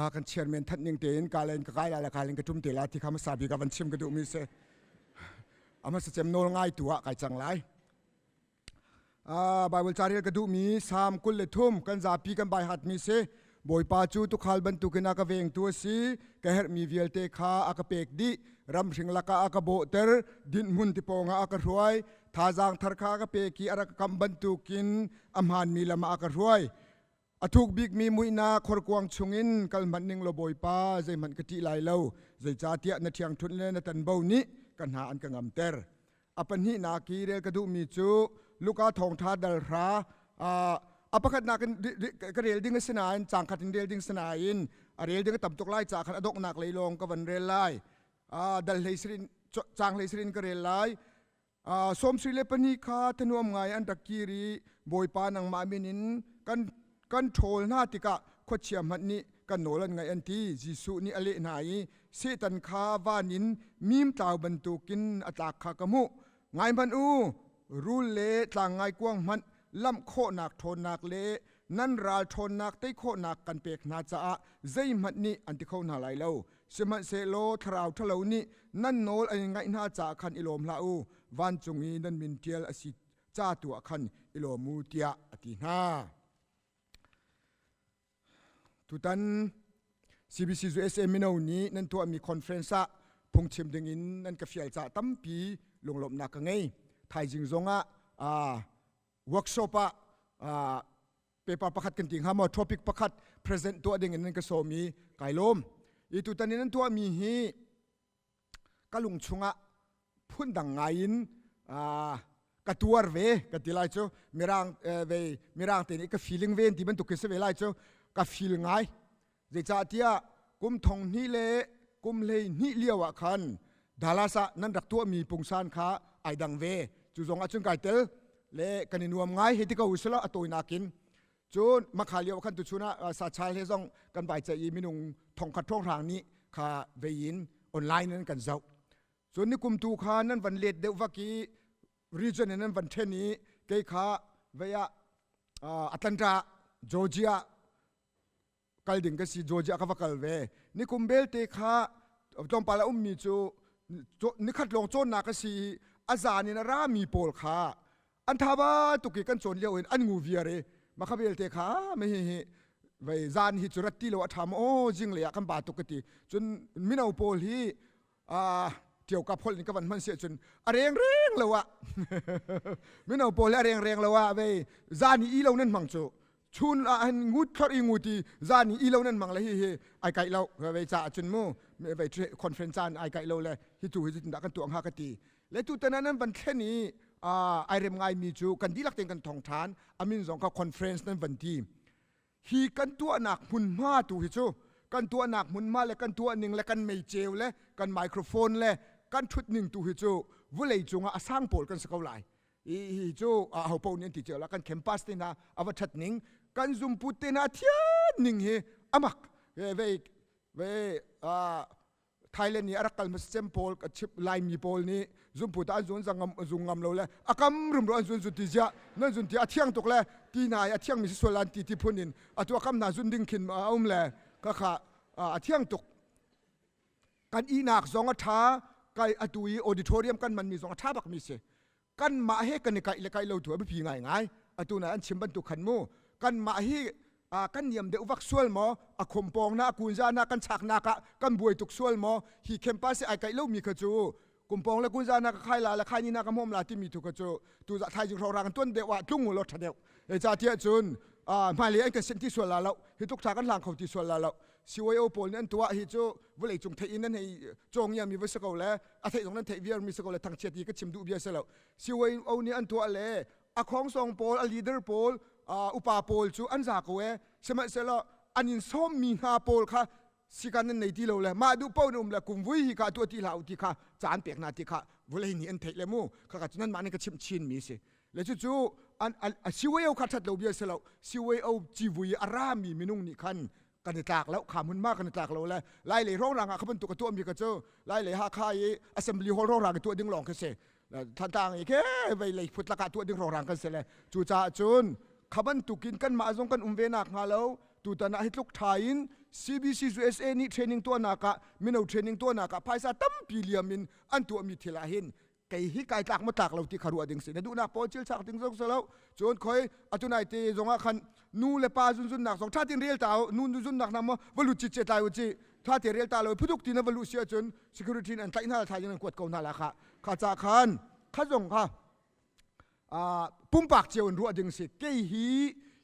Kan chairman that ning tein ka len ka kai la la ka len ka tum te la ti kha hmasa bik ah van chim ka duh mi si. A hmasa cem nawl ngai tu ah kai cang lai. Bible ca rel ka duh mi Psalm 23 kan zapi kan bai hat mi si. Bawipa cu tukhal bantukin a ka vengtu a si. Ka herhmi vialte kha a ka pek dih. Ramhring lakah a ka bawhter. Dinhmun ti pawngah a ka hruai. Thazaang thar kha a ka pek i a rak kam bantukin a hmaanmi lam ah a ka hruai. A thuk bikmi muihnak khorkuang chungin kal hmanh ning law Bawipa zeihmanh ka ṭih lai lo, zeicahtiah na ṭhiangṭhunh le na tanbo nih ka hna an ka ngamter. A pahnihnak i rel ka duhmi cu Luka thawngṭha dal hra a pakhatnak in ka rel ding a si nain caang khat in rel ding si nain a rel ding a tam tuk lai caah khan a donghnak lei lawng ka van rel lai. Dal hlei sirin caang hlei sirin ka rel lai. 72 kha thanuam ngai an rak kir i Bawipa nangmah min in kan kan ṭhawl hna tikah khuachia hmanh nih kan nawl an ngaih an ti. Jesuh nih a leh hna i Satan kha van in mim tlau bantukin a tlak kha ka hmuh. Ngai hmanh u, rul le tlang ngaikuang hmanh lamh khawhnak ṭhawnnak le nan ral ṭhawnnak tei khawhnak kan pek hna caah zeihmanh nih an ti kho hna lai lo. Sihmanhsehlaw thlarau ṭhalo nih nan nawl an in ngaih hna caah khan i lawm hlah u, vancung i nan min ṭial a si ca tu ah khan i lawm u, tiah a ti hna. Tutan CBC USA mino nih nan tuahmi conference ah phungchim dingin nan ka fial caah tampi lunglawmhnak ka ngei. Thaizing zongah workshop ah paper pakhat kan ti hnga maw topic pakhat present tuah ding in nan ka sawm i kai lawm. I tutan in an tuahmi hi ka lung chungah phundang ngai in ka tuar ve ka ti lai cu mirang ve mirang te nih ka feeling ve ti bantuk khi si ve lai cu ka feel ngai Zeicahtiah kum thong hnih le kum hlei hnih lio ah khan Dallas ah nan rak tuahmi pungsan kha ai dang ve. Cu zong ah cun kai tel le kan i nuam ngai hei ti ko usila a tawinak in. Cun makha lio khan tuchun ah sachal he zong kan vai ceih i minung thongkhat hrang nih kha vei in online in kan zoh. Cun ni kum tu kha nan van let deuh vak i region in nan van then i kei kha vei ah Atlanta, Georgia kal ding ka si Georgia ka va kal ve nikum belte kha tlawmpal a ummi cu nikhat lawng cawnnak a si i a zan in a rami pawl kha an tha ba tuk i kan cawn lio in an ngu viar i makha belte kha mi hi hi vei zan hi cu rat ti lo a ṭha maw aw jing lei ah kan ba tuk ka ti cun mino pawl hi ṭio ka pholh in ka van hman si ahcun a reng reng lo ah mino pawl a reng reng lo ah vei zan i i lo nan hmang cu chun ah hin ngut thlor i ngut i zan i i lo nan hmang le hi hi ai kaih lo vei ca ahcun mu vei conference caan ai kaih lo le hi tu hi dah kan tuah hnga ka ti le tu tan nan van thlen i ai rem ngai mi cu kan dihlak tein kan thong ṭhan amin zong kha conference nan van ti Hi kan tuahnak hmunhma tu hi cu kan tuahnak hmunhma le kan tuahning le kan meiceu le kan microphone le kan ṭhutning tu hi cu vulei cungah a sang pawl kan si ko lai. Hi hi cu ho paoh nih an ti cio la kan campus te hna a va ṭhat ning kan zumput te hna thian ning hi amak ve ve Thailand nih a rak kal hmasa cem pawl chip Laimi pawl nih zumpu ta an zun zangam zung ngam lo le a kam rumro an zun zun ti ziah nan zun ti a thiang tuk le ti na a thiang mi si sual an ti ti phun in atu a kam hna zun ding khin a um le ka kha a thiang tuk kan ihnak zong a tha kai atu i auditorium kan man mi zong a tha bak mi si kanmah he kan i kaih le kaih lo tu a biapi ngaingai atu na an chim bantuk khan mu kanmah hi kan niam deuh vak sual maw a khumpawng na a kunza na kan chak nak ah kan buai tuk sual maw hi campus ai kaih lo mi kha cu kumpong le kunza na ka khai la le khai ni na ka mom la timi tu kha cu tu za thaizing hrawng rang tuan deuh ah tlung lo tha deuh e cha tia cun hmailei an kan sin ti sual la lo hi tuk tha kan hlang kho ti sual la lo CYO pawl nih an tuah hi cu vawlei cung theih in nan hei cawng mi va si ko le a theih zong nan theih viar mi si ko le thangchiat i ka chim duh bia si lo CYO nih an tuah le a khongsong pawl a leader pawl upa pawl cu an za ko e sihmanhsehlaw an in sawm mi hna pawl kha sikan nan nei ti lo le mah duh paoh na um le kumvui hi kha tuah ti hlah u ti kha caan pek hna ti kha vawlei nih an theih le mu kha kha cu nan mah nih ka chimh chin mi si le cucu an a CYO kha that lo bia si lo CYO civui a rami minung nih khan kan i tlak lo kha hmun ma kan i tlak lo le lai lei rong rang ah kha bantuk a tuah mi ka cu lai lei Hakha i assembly hall rong rang i tuah ding lawng khi si Thantlang i ke vei lei phut lakah tuah ding rong rang kan si le cu caah cun kha bantukin kan mah zong kan um ve nak hnga lo tutan ah hi tluk tha in CBC USA nih training tuahnak ah mino training tuahnak ah phaisa tampi liam in an tuahmi thil ah hin kei hi kai tlak maw tlak lo ti kha ruah ding si na duhnak pawl cil chak ding zong si lo cun khoi atu nai te zong ah khan nu le pa zunzun nak zong tha tin rel ta nu nu zun nak na mo va lut chi che tlai u chi tha te rel ta lo phuduk ti na va lu si ahcun security an tlaih hna thai an kuat ko hna la kha kha cha khan kha zong kha pumpak cio in ruah ding si kei hi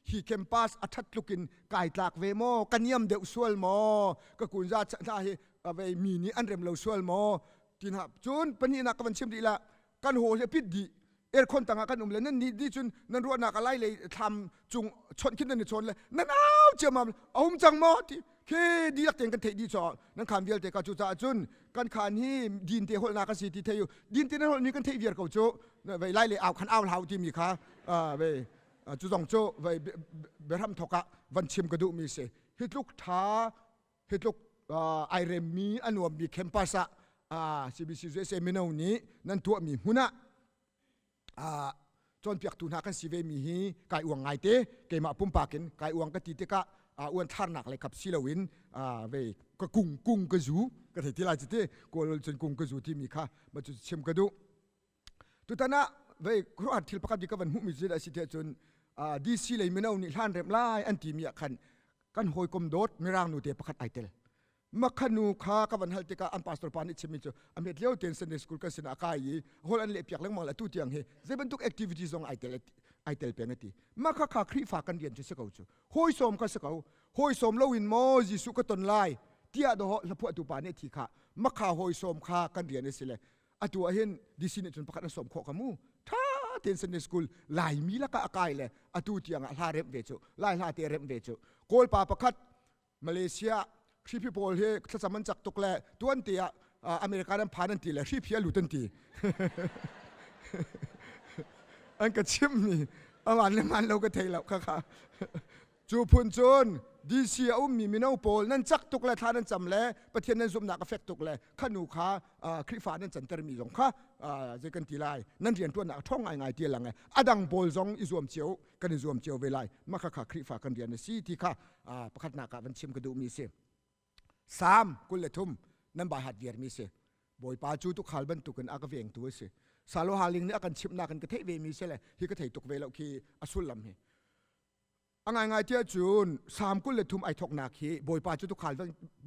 hi campus a that tluk in kai tlak ve maw ka niam deuh sual maw ka kunza hna hi vei mi nih an rem lo sual maw ti hna cun pahnihnak ka van chim rih la kan haw hi pit dih aircon tangah kan um le nan nih di cun nan ruahnak a lai lei thlam cung chawnh khin nan i chawn le nan au ciamam a um cang maw ti khi dihlak tein kan theih dih caw nan khaan vialte ka cu caah cun kan khaan hi din te holhnak a si ti thei u din te nan holh mi kan theih viar ko cu vei lai le au khan au hlau ti mi kha vei cu zong cu vei biahram thok ah van chim ka duh mi si hi tluk tha hi tluk ai rem mi a nuam mi campus ah CBC USA mino nih nan tuah mi hmun ah cawnpiaktu hna kan si ve mi hi kai uang ngai te keimah pumpak in kai uang ka ti tikah uan tharnak le kap si loin ve ka kung kung ka zu ka thei ti lai ti kawl cun kung ka zu ti mi kha ma cu chim ka duh tutan ah ve khuaruahhar thil pakhat bi ka van hmuh mi cu a si te cun DC lei mino nih hlan rem lai an ti mi ah khan kan hawikom dawt mirang nu te pakhat ai tel Makhanu kha ka van hal tikah an pastor pa nih chimmi cu a hmet lio tein Sunday school kan sinah a kai i hol an leh piak lengmang le atu tiang hi zei bantuk activity zong ai tel ai tel peng ati makha kha Khrihfa kan rian cu si ko cu hawi sawm kha si ko hawi sawm loin maw Jesuh ka ton lai tiah dawh hlaphuahtu pa nih thi kha makha hawi sawm kha kan rian a si le atu ah hin DC nih cun pakhat an sawm khawh ka mu tha tein Sunday school Laimi lakah a kai le atu tiang ah hla remh ve cu Lai hla te remh ve cu Kawlpa pakhat Malaysia hriphi pawl hi thlacam an cak tuk le tuan te ah America nan phan an ti le hriphi a lut an ti an ka chimmi aman le man lo ka thei lo kha kha cu phun cun DC a ummi mino pawl nan cak tuk le thla nan cam le Pathian nan zumhnak a fek tuk le khanu kha Khrihfa nan cantermi zong kha zei kan ti lai nan rianṭuannak a ṭhawng ngaingai ti lang a dang pawl zong i zuam cio kan i zuam cio ve lai mah kha Khrihfa kan rian a si ti kha pakhatnak ah van chim ka duhmi si Salm 23 nan bai hat viarmi si Bawipa cu tukhal bantukin a ka vengtu a si Salo Haling nih a kan chimhnak in ka theih ve mi si le hi ka thei tuk ve lo khi a sullam hi a ngaingai tiah cun Salm 23 ai thoknak hi Bawipa cu tukhal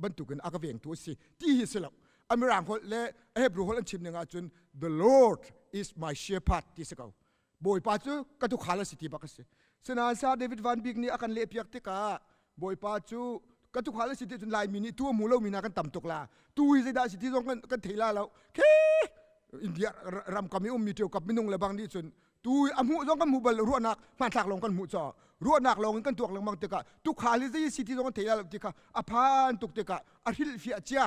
bantukin a ka vengtu a si ti hi si lo a mirang holh le a Hebrew holh an chim ning ahcun the Lord is my shepherd ti si ko Bawipa cu ka tukhal a si ti bak a si. Sinain Sir David Van Bik nih a kan lehpiak tikah Bawipa cu ka tukhal a si ti cun Laimi nih tu a hmu lomi hna kan tam tuk la. Tu hi zeidah a si ti zong kan, kan thei la lo. Khi India ram kam i ummi ṭio kap minung le bang nih cun tu a hmuh zong kan hmu bal ruahnak hmanthlak lawng kan hmuh caw ruahnak lawng in kan tuak lengmang tikah tukhal hi zei si ti zong kan thei la lo ti kha a phan tuk tikah a hrilhfiah cia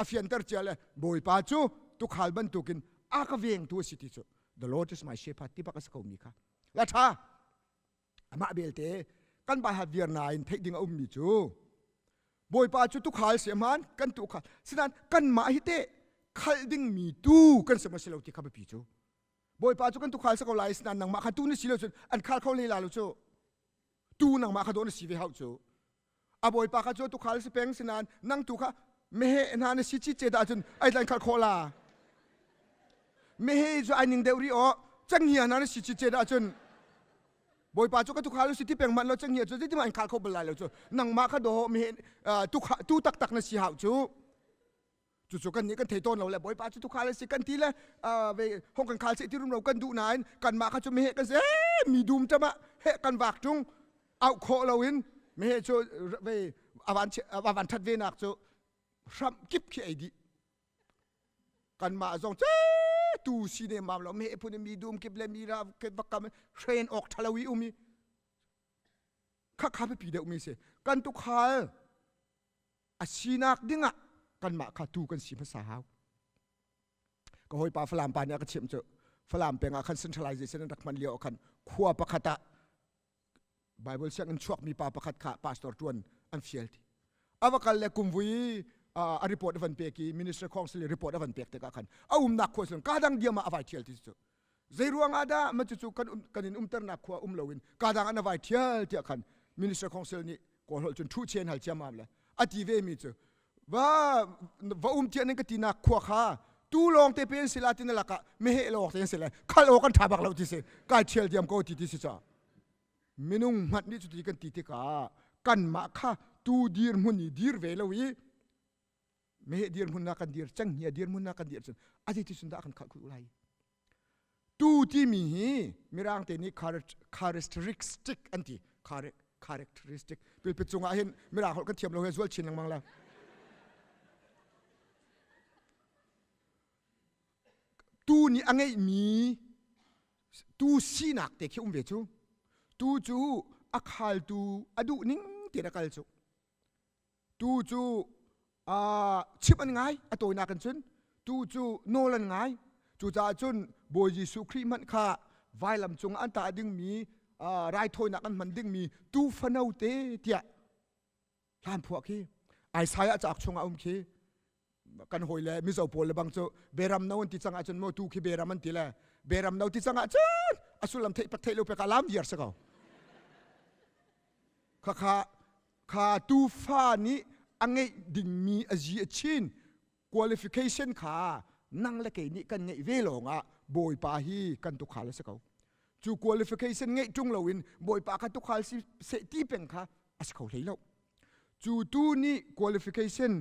a fianter cia le Bawipa cu tukhal bantukin a ka vengtu a si ti cu the Lord is my shepherd ti bak a si ko mi kha la tha amah belte kan bai hat viar nain theih ding a ummi cu bawipa cu tukhal si hman kan tu khal sinain kanmah hi te khal ding mi tu kan si ma si lo ti kha biapi cu bawipa cu kan tukhal si ko lai sinain nangmah kha tu ni si lo cun an khal kho le la lo cu tu nangmah kha dawn na si ve hau cu a bawipa kha cu tukhal si peng si nain nang tu kha meheh hna na si chi ce dah cun ai tlan khal khawh la meheh cu ai ning deuh ri aw cenghngia hna na si chi ce dah cun bawipa cu ka tukhal si ti peng man lo cenghngia cu zeitin an khal kho bal lai lo cu nangmah kha do meheh tu taktak na si hau cu cucu kan nih kan thei tawn lo le bawipa cu tukhal a si kan ti le ve hong kan khal seh ti rum lo kan duh nain kanmah kha cu meheh kan si mi dum tam ah he kan vak tung auh khawh loin meheh cu ve avan avan that ve nak cu hram kip khi ei dih kanmah zong ce tu si ne mam lo meheh phun mi dum kip le mi ra kip vakam hren awk thalo i umi kha kha pi deuh mi si kan tukhal a sinak dingah kanmah kha tu kan si hmasa hau ka hawipa Falam pa nih a ka chimh cu Falam peng ah khan centralization an rak hman lio ah khan khua pakhat ah Bible sianginn chuakmi pa pakhat kha pastor tuan an fial ti a va kal le kumvui a report a van pek i minister council report a van pek tikah khan a umnak khua sin ka dang diam ah a vai thial ti cu zei ruang ah dah ma cucu kan kan in umternak khua um loin ka dang an a vai thial tiah khan minister council nih kawl holh cun thu chen hal ciamam le. A ti ve mi cu va va um tiah nan ka ti nak khua kha tu lawng te pen sila ti na lakah meheh lawng te si le khal aw kan tha bak lo ti si kai thial diam ko ti ti si ca minung hmanh nih cuti kan ti tikah kanmah kha tu dir hmun i dir ve lo i meheh dir hmun ah kan dir cenghngia dir hmun ah kan dir cun a ti cun dah kan khalh khul lai tu timi hi mirang te nih characteristic an ti characteristic pilpit cungah hin mirang holh kan thiam lo he zual chin lengmang la Tu nih a ngeihmi tu sinak te khi um ve cu. Tu cu a khaltu a duh ning tein a kal cu. Tu cu chimh an ngai a tawinak in cun tu cu nawl an ngai. Cucaah cun Bawi Jesuh Khrih hmanh kha vailam cung an tah dingmi raithawinak an hman dingmi tu fano te tiah hlan phuah khi Isaiah cauk chungah um khi kan hawi le Mizo pawl le bang cu beram no an ti cang ahcun maw tu khi beram an ti le beram no ti cang ahcun a sullam theih pak theih lo pek ah lam viar si ko kha kha kha tufa nih a ngeih dingmi a zi a chin qualification kha nang le kei nih kan ngeih ve lawng ah bawipa hi kan tukhal a si ko cu qualification ngeih ṭung loin bawipa kha tukhal si seh ti peng kha a si kho hlei lo Cu tu nih qualification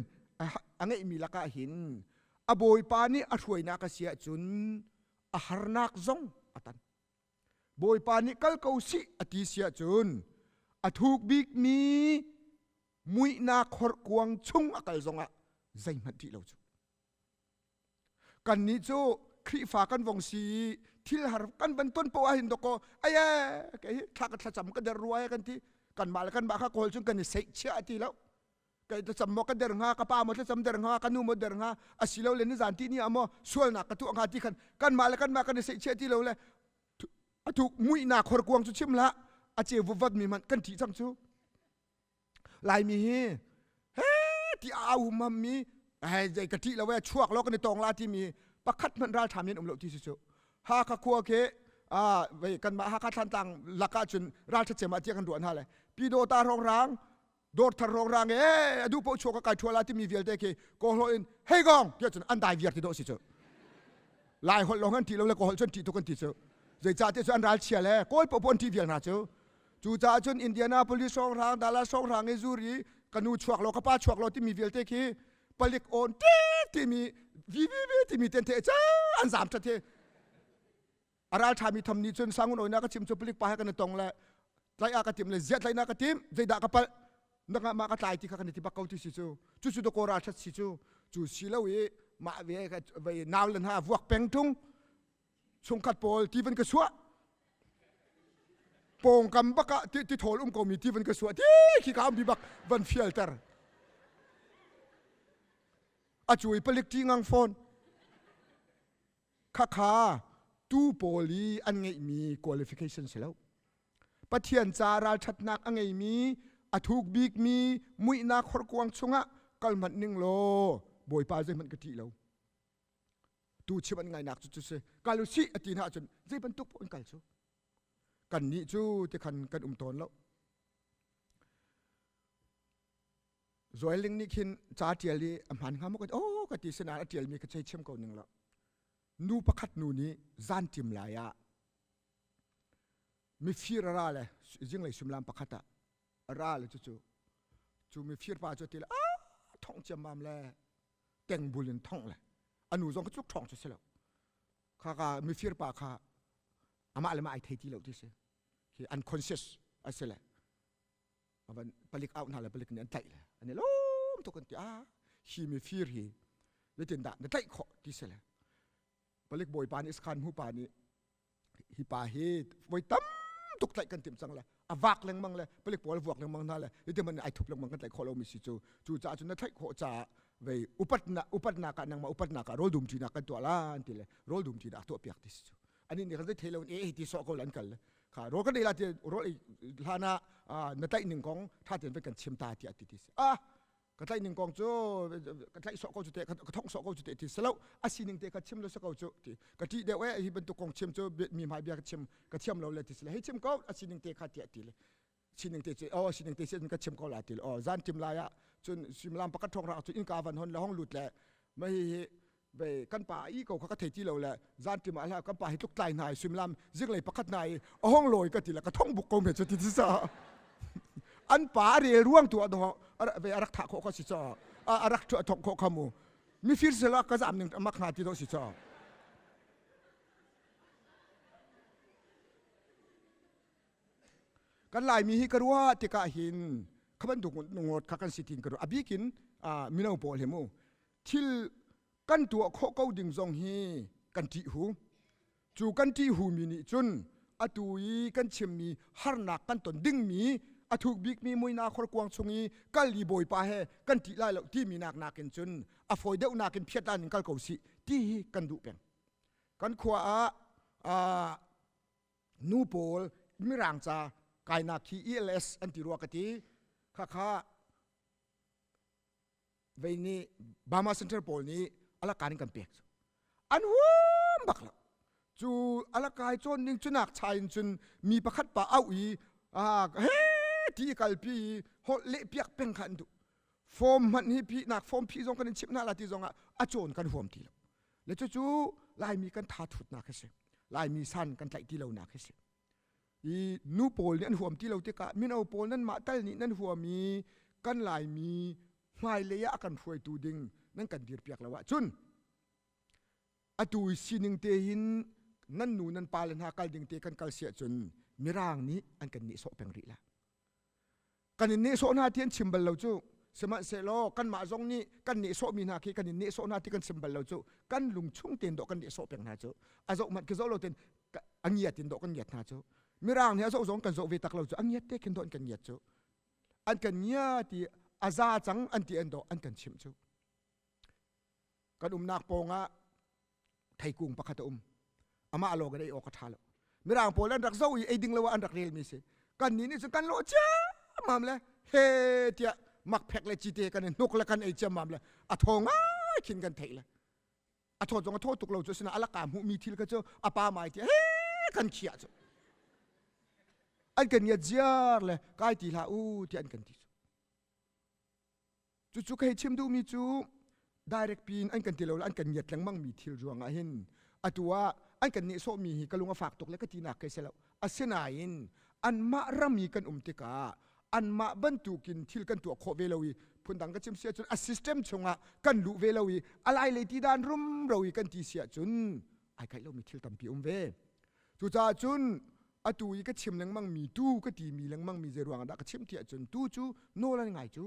a ngeihmi lakah hin a bawipa nih a hruainak a si ahcun a harnak zong a tan. Bawipa nih kal ko sih a ti si ahcun a thuk bikmi muihnak horkuang chung a kal zongah zeihmanh ṭih lo cu. Kannih cu Khrihfa kan vong si i thil har kan van ton poah hin dawkaw aye kei hi thla ka thlacam ka der rua kan ti kanmah le kanmah kha kawl cun kan i seih chia ti lo kei thlacam maw ka der hnga ka pa maw thlacam der hnga ka nu maw der hnga asilo le nizan ti ni ah maw sualnak ka tuah hnga ti khan kanmah le kanmah kan i seih chia ti lo le atuk muihnak horkuang cu chim hlah a ceu vuvat mi hmanh kan ṭih cang cu Laimi hi he ti au humham mi hei zei ka ṭih lo e chuak lo kan i tong la timi pakhat hmanh ralṭha mi an um lo ti si cu Hakha khua khi vei kanmah Hakha Thlantlang lakah cun ralṭha cem ah tiah kan ruah hna le Pyidawta hrawnghrang Dawrthar hrawnghrang e a duh paoh chuak ka kai ṭhua la timi vialte khi kawhlawh in hei gong tiah cun an dai viar ti dawh si cu Lai holh lawng an ṭih lo le kaw holh cu an ṭih tuk an ti cu zeicahtiah cu an ralchia le kawl paoh an ṭih vial hna cu Cucaah cun Indianapolis hrawnghrang, Dallas hrawnghrang i zuri ka nu chuak law ka pa chuak law timi vialte khi palik awn ti timi VVV timi ten the ca an zam ṭhat hi. A ral ṭhami tham nih cun sangun oina ka chim cu palik pa he kan i tong le tlaih ah ka tim le ziah tlaihnak ka tim zeidah ka palh nangah mah ka tlai ti kha kan i ti bak ko ti si cu cu cu dakaw ral ṭhat si cu cu si lo i mah ve vei nau le hna vuak peng ṭung chungkhat pawl ti van ka suah pawngkam bak ah ti thawl um komi ti van ka suah ti khi ka umpi bak van fialter a cui palik ṭi ngang fawn khakha tu pawl i an ngeihmi qualification si lo Pathian ca ralṭhatnak a ngeimi a thuk bikmi muihnak horkuang chungah kal hmanh ning law Bawipa zeihmanh ka ṭih lo Tu chim an ngainak cu cu si kal u sih a ti hna ahcun zei bantuk paoh in kal cu kannih cu tikhan kan um tawn lo Joel Ling nih khin ca ṭial i a hmaan hnga maw ka oh ka ti sinain a ṭialmi ka chei chim ko ning lo nu pakhat nu nih zan ṭim lai ah mifir a ra le zinglei suimilam pakhat ah a ra le cucu cu mifir pa cu ti le ah thong ciammam le tengbul in thongh le a nu zong kha tluk ṭhawng cu si lo kha ka mifir pa kha amah le mah ai thei ti lo ti si khi unconscious a si le avan palik au hna le palik nih an tlaih le an i lawm tuk an ti ah hi mifir hi zeitindah na tlaih khawh ti si le palik bawipa nih sakhan hmu pa nih hi pa hi voi tam tuk tlaih kan timh cang le a vak lengmang le palik pawl vuak lengmang hna le hitin man ai thup lengmang kan tlaih khawh lomi si cu cu caah cun na thlaih khawh caah vei upatnak upatnak ah nangmah upatnak ah rawl dum ṭinak kan tuah la an ti le rawl dum ṭinak tuah piak ti si cu ani nih kan zei thei lo e ti sawh ko lan kal le kha rawl kan ei la ti rawl ei hlan ah na tlaih ning kong tha tein kan chim ta tiah ti ti si ah ka tlaih ning kong cu ka tlaih sawh ko cu te ka thong sawh ko cu te ti si lo a sining te kha chim lo si ko cu ti ka ṭih deuh e hi bantuk kong chim cu mi hmai bia ka chim ka thiam lo le ti si le hei chim ko a sining te kha tiah ti le sining te cu oh sining te si ka chim ko la ti le oh zan tim lai ah Cun suimilam pakhat ṭhawng rak cun innka van hon le hong lut le ma hi hi ve kan pa i ko kha ka thei ti lo le zan tim ah hla kan pa hi tluk tlai hna i suimilam zinglei pakhat hna i a hong lawi ka ti le ka thong buk ko me cu ti ti sa an pa a rel ruang tu ah ve a rak thah khawh ka si cho a rak thok khawh kha mu mifir sela ka zam ning mak hna ti do si cho Kan Laimi hi ka ruah tikah hin kha bantuk ngawt kha kan si tin ka ruah. A bikin mino pawl hi mu thil kan tuah khawh ko ding zong hi kan ṭih hu. Cu kan ṭih hu mi nih cun atu i kan chimmi harnak kan ton dingmi a thuk bikmi muina khorkuang chung i kal i bawipa he kan ṭih lai lo timi nak nakin cun a fawi deuh nakin phiat lan in kal ko sih ti hi kan duh peng. Kan khua ah nu pawl mirang ca kainak khi ELS an ti rua ka ti khakha vei nih Burma Center pawl nih alakan in kan pek an huam bak lo cu alakai cawn ning cunak chai in cun mi pakhat pa au i he ti kalpi i holh leh piak peng kha an duh form hmanh hi phi nak form phi zong kan in chimh hna la ti zong ah a cawn kan huam ti lo Le cucu Laimi kan tha thutnak hi si. Laimi san kan tlaih ti lonak hi si. I nu pawl nih an huam ti lo tikah mino pawl nan mah tal nih nan huam i kan Laimi hmailei ah a kan hruaitu ding nan kan dirpiak lo ahcun atu i sining te hin nan nu nan pa le hna kal ding te kan kal si ahcun Mirang nih an kan nihsawh peng rih la. Kan in nehsawh hna ti an chim bal lo cu. Sihmanhsehlaw kanmah zong nih kan nehsawhmi hna khi kan in nehsawh hna ti kan chim bal lo cu. Kan lung chung tein dawh kan nehsawh peng hna cu. A zoh hmanh khi zoh lo tein a ngiat in dawh kan ngiat hna cu. Mirang nih a zoh zong kan zoh ve tak lo cu. A ngiat te khin dawh an kan ngiat cu. An kan ngia ti a za cang an ti an dawh an kan chimh cu. Kan umnak pawng ah theikung pakhat a um amah lawng in ei awk a ṭha lo mirang pawl an rak zoh i ei ding lo ah an rak relmi si kan nih nih cun kan lawh ciammam le he tiah makphek le cite kan i hnuk le kan ei ciammam le a thaw ngai khin kan theih le a thaw zong a thaw tuk lo cu sina alaka hmuhmi thil kha cu a pa mai tiah he kan khiah cu an kan ngiat ziar le kai ti hlah u tiah an kan ti cu Cucu ka hei chim duhmi cu direct pin an kan ti lo an kan ngiat lengmang mi thil ruang ah hin atu ah an kan nehsawhmi hi ka lung a fak tuk le ka tinak kai si lo. Asinain anmah ram i kan um tikah anmah bantukin thil kan tuah khawh ve lo i phundang ka chim si ahcun a system chungah kan luh ve lo i a lai lei ti dan rumro i kan ti si ahcun ai kaih lomi thil tampi um ve. Cucaah cun atu i ka chim lengmang mi tu ka ti mi lengmang mi zei ruang ah dah ka chim ti ahcun tu cu nawl an ngai cu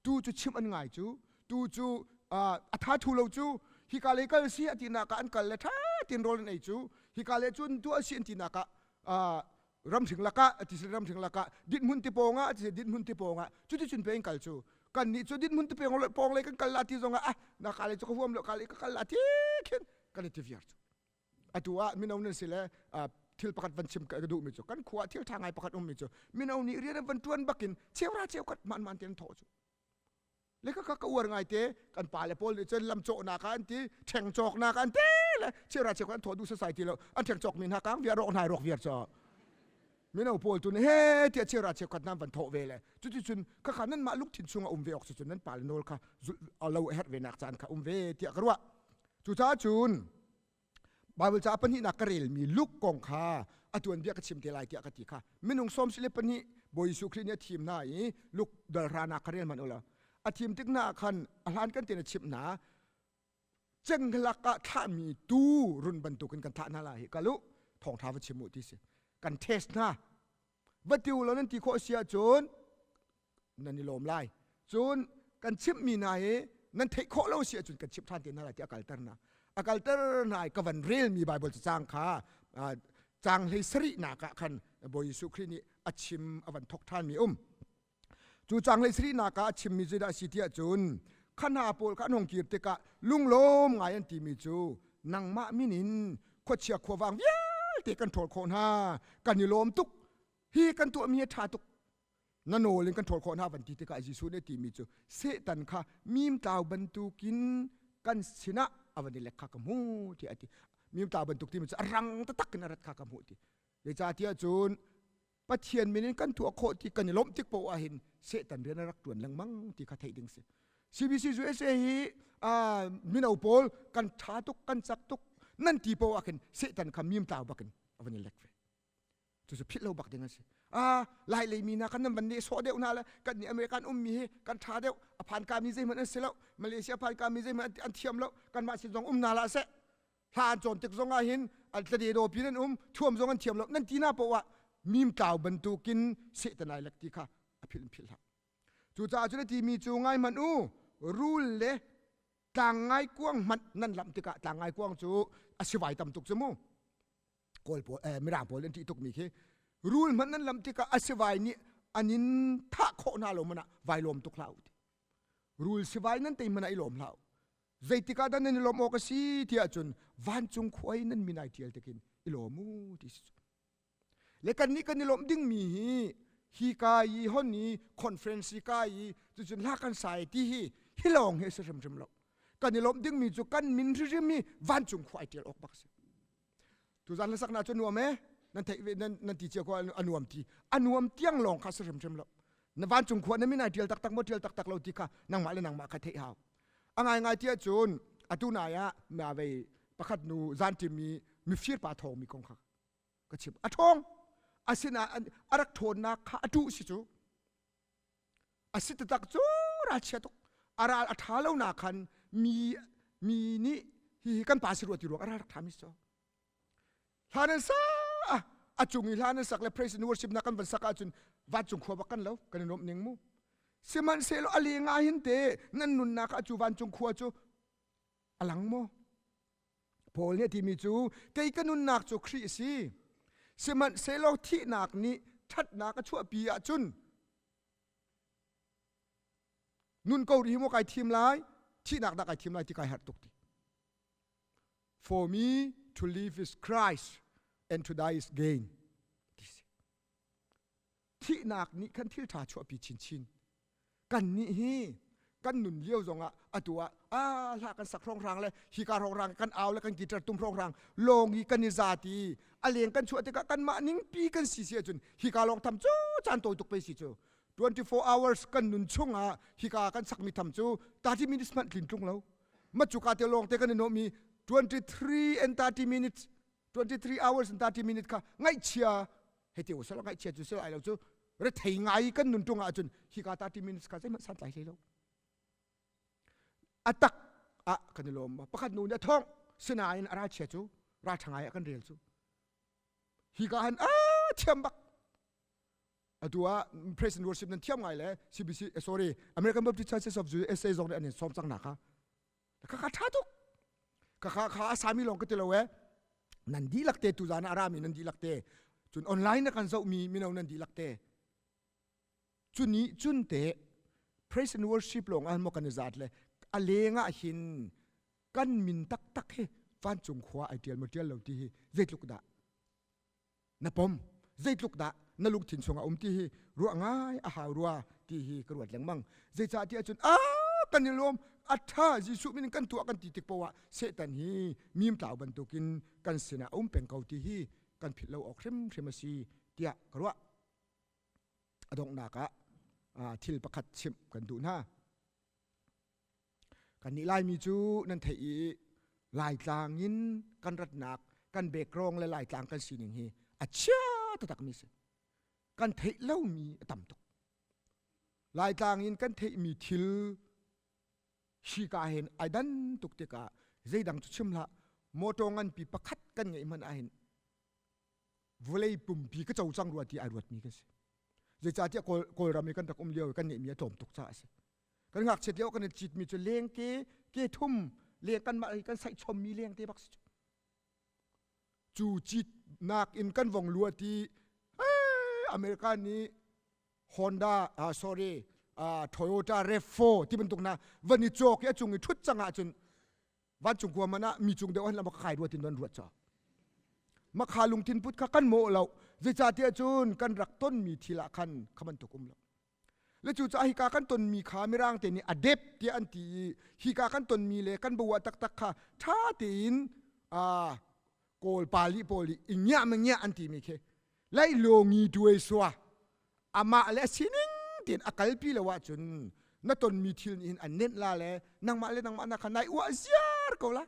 tu cu chimh an ngai cu tu cu a tha thu lo cu hika lei kal si a tinak ah an kal le tha tin rawl an ei cu hika le cun tuah si an tinak ah ramhring lakah ati si ramhring lakah dinhmun ti pawng ah ati si dinhmun ti pawng ah cuti cun pe in kal cu kan nih cu dinhmun ti pawng lei kan kal la ti zong ah ah na ka lei cu ka huam lo ka lei ka kal la ti khin kan i ti viar cu Atu ah mino nan si le thil pakhat van chim ka duhmi cu kan khua thil ṭha ngai pakhat ummi cu mino nih rian an van ṭuan bakin cheura cheukhat man man te an thawh cu le ka ka uar ngai te kan pa le pawl nih cun lam cawhnak ah an ti ṭheng cawknak ah an ti le cheura cheukhat an thawh duh sasai ti lo an ṭheng cawkmi hna kang viar rawk hnai rawk viar cho mino pawl tu nih he tiah cheura cheukhat nan van thawh ve le cuticun khakha nan mah lungthin chung a um ve awk si cun nan pa le nawl kha lo a herh ve nak caan kha um ve tiah ka ruah cucaah cun Baibal ca pahnihnak ka relmi Luke kong kha a tuanbia ka chim te lai tiah ka ti kha minung sawm si le pahnih Bawi Jesuh Khrih nih a thim hna i Luke dalhranak kha rel hmanh u law a thim tik hna ah khan a hlan kan tein a chimh hna cenghlak ah thlahmi tuu run bantukin kan thlah hna lai hi kal u thawngṭha va chim u ti si kan test hna va ti u law nan ti khawh si ahcun nan i lawm lai cun kan chimhmi hna hi nan theih khawh lo si ahcun kan chimh ṭhan te hna lai tiah a kalter hna a kalter hna i ka van relmi Baibal cacang kha caang hlei sarihnak ah khan Bawi Jesuh Khrih nih a chim a van thok ṭhanmi um cu caang hlei sarihnak ah a chimmi zeidah a si ti ahcun kha hna pawl kha an hung kir tikah lunglawm ngai an timi cu nangmah min in khuachia khuavang vialte kan ṭhawl khawh hna kan i lawm tuk hi kan tuahmi a ṭha tuk na nawl in kan ṭhawl khawh hna van ti tikah Jesuh nih a timi cu Satan kha mimtlau bantukin kan sinah a van i lek kha ka hmu tiah a ti. Mimtlau bantuk timi cu a rang taktak in a rat kha ka hmuh ti. Zeicahtiah cun Pathian min in kan tuah khawh ti kan i lawmh tik poah ah hin Satan rian a rak ṭuan lengmang ti kha theih ding si. CBC USA hi mino pawl kan ṭha tuk kan cak tuk nan ti poah ah khin Satan kha mim tlau bakin a van i lek ve. Cucu philh lo bak ding a si. Ah, lai lei mi hna kan nan van neh sawh deuh hna le kan nih American ummi hi kan ṭha deuh a phan ka mi zeihmanh an si lo Malaysia phan ka mi zeihmanh an thiam lo kanmah sin zong um hna la seh hla an cawn tik zong ah hin an tlade do pin an um thuam zong an thiam lo nan ti na poah ah mim tlau bantukin sehtan ai lek ti kha a philh in philh hlah cucaah cun a timi cu ngai hmanh u rul le tlang ngai kuang hmanh nan lamh tikah tlang ngai kuang cu a sivai tam tuk cu mu kawl pawl eh, mirang pawl an ṭih tukmi khi rul hmanh nan lam tikah a sivai nih an in thah khawh hna lo man ah vai lawm tuk hlah u ti rul sivai nan tei hmanh ah i lawm hlah u zeitik ah dah nan i lawm awk a si tiah cun vancung khua i nan min ai ṭial tikin i lawm u ti si le kan nih kan i lawmh dingmi hi hi ka i hon i conference i ka i cucun hla kan sai ti hi hi lawng hi a si hrimhrim lo kan i lawmh dingmi cu kan min hrimhrim hi vancung khua ai ṭial awk bak si tuzan hlasak na cu nuam e nan theih ve nan nan ti cia ko a nuam ti a nuam tiang lawng kha si hrimhrim lo na vancung khua na min ai ṭial taktak maw ṭial taktak lo ti kha nangmah le nangmah kha theih hau a ngaingai ti ahcun atu nai ah na vei pakhat nu zanṭim i mifir pa thawng mi kong kha ka chim a ṭhawng asinain a rak ṭhawnnak kha a ṭuh si cu a si taktak cu ralchia tuk a ral a ṭha lo na khan mi mi nih hihi kan pa si rua ti ruang a ral rak ṭha mi si cu hla nan sa a cung i hla nan sak le praise and worship na kan van sak ahcun vancung khua bak kan lo kan i nuamh ning mu sihmanhsehlaw a leng ah hin te nan nunnak ah cu vancung khua cu a lang maw Paul nih a timi cu kei ka nunnak cu Khrih a si sihmanhsehlaw thihnak nih ṭhatnak a chuahpi ahcun nun ko rih hi maw kai thim lai thihnak dah kai thim lai ti kai harh tuk ti For me to live is Christ and to die is gain. Thihnak nih khan thil ṭha chuahpi chinchin. Kan nih hi kan nun lio zongah atu ah ah hla kan sak hrawnghrang le hika hrawnghrang kan au le kan guitar tum hrawnghrang lawng i kan i za ti a leng kan chuah tikah kanmah ningpi kan si si ahcun hika lawng tham cu caan tawi tuk pei si cu 24 hours kan nun chungah hika kan sakmi tham cu 30 minutes hmanh tlin tlung lo ma cuka te lawng te kan i nuammi 23 and 30 minutes 23 hours and 30 minutes kha ngaihchia hei te usal ngaihchia cu sel ai lo cu rethei ngai kan nun tung ahcun hika 30 minutes kha zeihmanh santlai hlei lo a tak ah kan i lawm pakhat nu nih a thong sinain a ralchia cu ralṭha ngai ah kan rel cu hika han a thiam bak atu ah praise and worship nan thiam ngai le CBC eh, sorry American Baptist Churches of USA zong nih an in sawm cang na kha kha kha tha tuk kha kha kha asami lawng ka ti lo e nan dihlak te tu zan arami nan dihlak te cun online na kan zoh mi mino nan dihlak te cuni cun te praise and worship lawng an mo kan i zat le a leng ah hin kan min taktak hi vancung khua ai tial mo tial lo ti hi zeitluk dah na pom zeitluk dah na lungthin chungah um ti hi ruah ngai a hau rua ti hi ka ruat lengmang zeicah ti ahcun a kan i lawm a ṭha Jesuh min kan tuah kan ti tik poah Satan hi mim tlau bantukin kan sinah a um peng ko ti hi kan philh lo awk hrimhrim a si tiah ka ruah a donghnak ah thil pakhat chimh kan duh hna Kannih Laimi cu nan theih i Laitlang in kan ratnak kan background le Laitlang kan sining hi a chia taktakmi si. Kan theih lomi a tam tuk. Laitlang in kan theihmi thil hika hin ai dan tuk tikah zeidang cu chim hlah motor nganpi pakhat kan ngeih hmanh ahhin vawlei pumpi ka co cang rua ti ai ruatmi kan si. Zeicahtiah Kawl, Kawlram i kan rak um lio i kan ngeihmi a tlawm tuk caah a si. Kan ngakchiat lio kan i citmi cu lengte ke thum leng kanmah hi kan saih chommi lengte bak si cu. Cu citnak in kan vong luat i America nih Honda uh, sorry uh, Toyota RAV4 ti bantuk na van i cawk i a cung i ṭhut cang ahcun vancung khua man ah mi cung deuh an lam kai ruat in an ruat ca makha lungthin put kha kan mawh lo zeicahtiah cun kan rak tonmi thil ah khan kha bantuk um lo le cu caah hika kan tonmi kha mirang te nih a dep tiah an ti i hika kan tonmi le kan bua taktak kha ṭha tein kawl pali pawl i ngiah ma ngiah an timi khi. Lai longi duai sua amah le sining tin a kalpi lo ahcun na tonmi thil nih hin an nenh la le nangmah le nangmah na kha nai uah ziar ko la.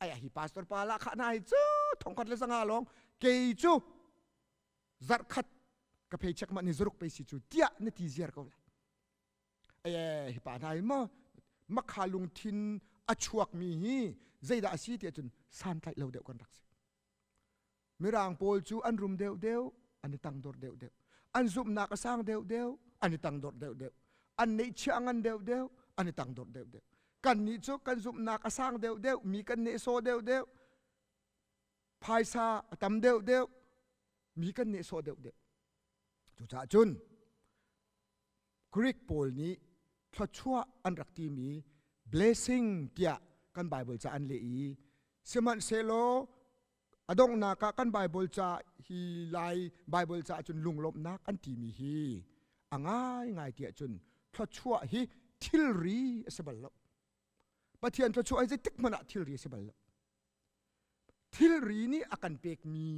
Ai hi pastor pa la kha na hi cu thongkhat le zanga lawng kei cu zarhkhat ka paycheck mah ni zaruk pe si cu tiah na ti ziar ko la. Ai hi pa hna hi maw makha lungthin a chuakmi hi zeidah a si tiah cun santlaih lo deuh kan rak si. Mirang pawl cu an rum deuhdeuh, an i tangdor deuhdeuh. An zumhnak a sang deuhdeuh, an i tangdor deuhdeuh. An neihchiah a ngan deuhdeuh, an i tangdor deuhdeuh. Kannih cu kan zumhnak a sang deuhdeuh, mi kan nehsawh deuhdeuh, phaisa a tam deuhdeuh, mi kan nehsawh deuhdeuh. Cucaah cun Greek pawl nih thluachuah an rak timi blessing tiah kan Bible ca an leh i sihmanhsehlaw a donghnak ah kan Bible ca hi lai Bible ca cun lunglawmhnak an timi hi a ngaingai tiah cun thluachuah hi thilri a si bal lo. Pathian thluachuah hi zeitik hmanh ah thilri a si bal lo. Thilri nih a kan pekmi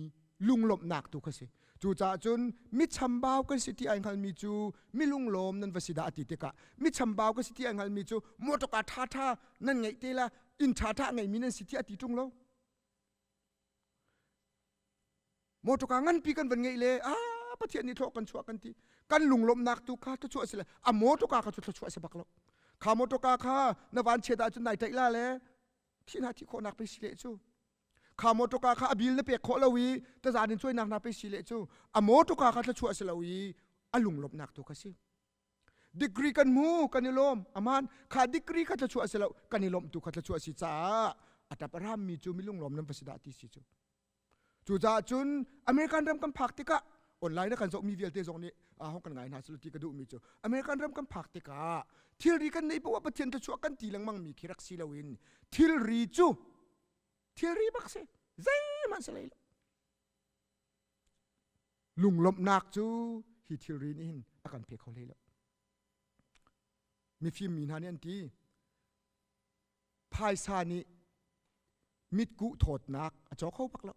lunglawmhnak tu kha si. Cucaah cun mi chambau kan si ti ai hngalmi cu mi lunglawm nan va si dah a ti tikah mi chambau ka si ti ai hngalmi cu motorka ṭhaṭha nan ngeih te la inn ṭhaṭha ngeimi nan si ti a ti ṭung lo. Motorka nganpi kan van ngeih le ah Pathian nih thlawh kan chuah kan ti. Kan lunglawmhnak tu kha thluachuah si le a motorka kha cu thluachuah si bak lo. Kha motorka kha na van chiat ahcun nai ṭaih la le thi hna thi khawhnak pe si le cu kha motorka kha a bil na pek khawh lo i tazan in cuainak na pe si le cu a motorka kha thluachuah si lo i a lunglawmhnak tu kha si degree kan mu kan i lawm aman kha degree kha thluachuah si lo kan i lawmh tu kha thluachuah si caah a tap a ram mi cu mi lunglawm nan va si dah ti si cu Cucaah cun American ram kan phak tikah online a kan zohmi vialte zong nih hong kan ngai hna selaw ti ka duhmi cu American ram kan phak tikah thilri kan neih poah Pathian thluachuah kan ti lengmang mi khi rak si loin thilri cu thilri bak si zeihmanh si lei lo lunglawmhnak cu hi thilri nih hin a kan pe kho hlei lo mifim mi hna nih an ti phaisa nih mitkuh thawtnak a caw kho bak lo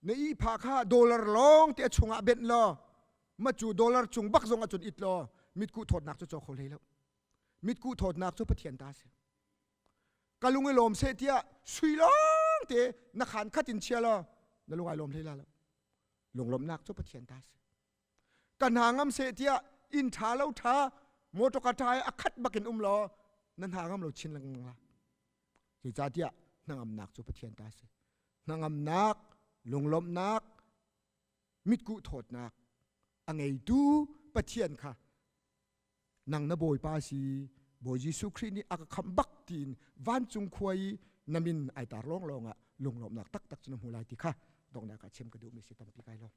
na ihphah kha dollar lawng te a chungah benh law ma cu dollar chung bak zong ahcun it law mitkuh thawtnak cu caw kho hlei lo mitkuh thawtnak cu Pathian ta si ka lung i lawm seh tiah sui lawng te na khan khat in chia law na lung ai lawm hlei la lo lunglawmhnak cu Pathian ta si ka hna ngam seh tiah inn ṭha lo ṭha motor ṭha a khat bakin um law na hna ngam lo chin lengmang la zeicahtiah hnangamnak cu Pathian ta si hnangamnak lunglawmhnak mitkuh thawtnak a ngeitu Pathian kha nang na Bawipa si Bawi Jesuh Khrih nih a ka khamh bak tiin vancung khua i na min ai tar lawnglawng ah lunglawmhnak taktak cu na hmu lai ti kha donghnak ah chim ka duhmi si tampi kai lawm.